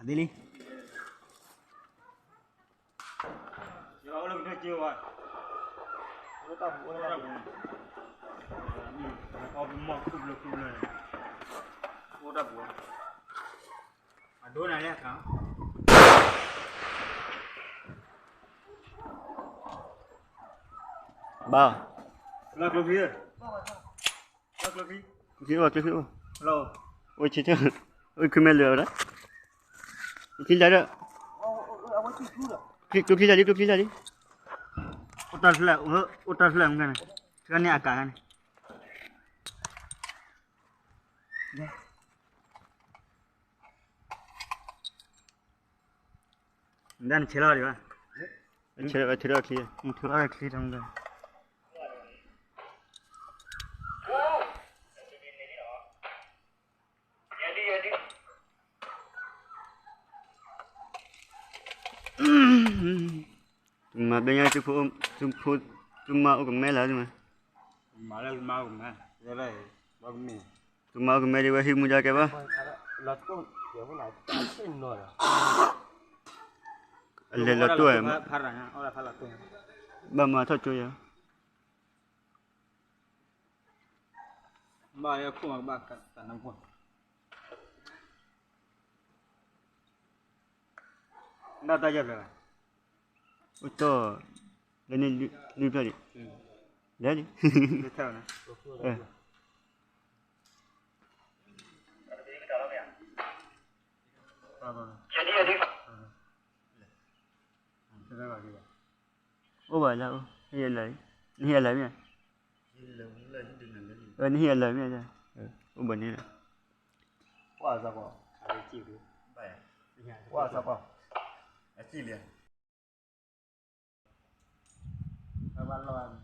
ဒ်လံ, ယအိၣ်လၢကတၢၢ်က့ဝဲ, အိၣ်တၢ်ပူၤ, အိၣ်တၢ်ပူၤ, အိၣ်တၢ်ပူၤ, အဒိနၤလၢအခါ ဘၣ်, လၢကျိချံ, ကျိချံ, ကျိချံအိၣ်, အိၣ်ဆံ, အိၣ်ခွံမဲလၢာ်ဝဲဒၣ်, ကျိချံလၢာ်ဒီး, ကျိချံလၢာ်လံ, ကျိချံလၢာ်လံ, အိၣ်တၢ်ဖျၢၣ်, အိၣ်တၢ်ဖျၢၣ်မုၢ်ခါန့ၣ်, ဆှၢန့ၢ်အကၤခါန့ၣ်, ဒၣ်နဆဲးလီၤဒံးဘၣ်, ထုးလီၤဝဲချံတမုၢ်ဂၤ, သုမၤဘဲညါ, သုဖိ, သုဖိ, သုမါအိၣ်ကမဲလၢသုမၤ, မၤလၢသုမါအိၣ်ကမဲ, သုမါအိၣ်ကမဲဒ်ဝဲဟံးမူဒါကဲဘၣ်, အလဲၤလီၤတိၢ်ဝဲ, ဘၣ်မၤထီၣ်ကၠိယၤ, ဘၣ်ယခိၣ်မးကဘၣ်တၢ်နါပှၢ်, ဒၣ်တၢ်ယဲၢ်ဖျၢၣ်ဘၣ်, အိၣ်တီၢ်, လၢန့ၣ်လွံၢ်ဖျၢၣ်ဒံး, လဲၤဒံး, အိၣ်ဘၣ်လၢ, နဟ့ၣ်အလၢာ်မ့ၢ်, နဟ့ၣ်အလၢာ်မ့ၢ်, အိၣ်ဘၣ်န့ၣ်လီၤ, ကွၢ်စၢ်ကွၢ်, အစံၣ်လံ, ဘၣ်လီၤ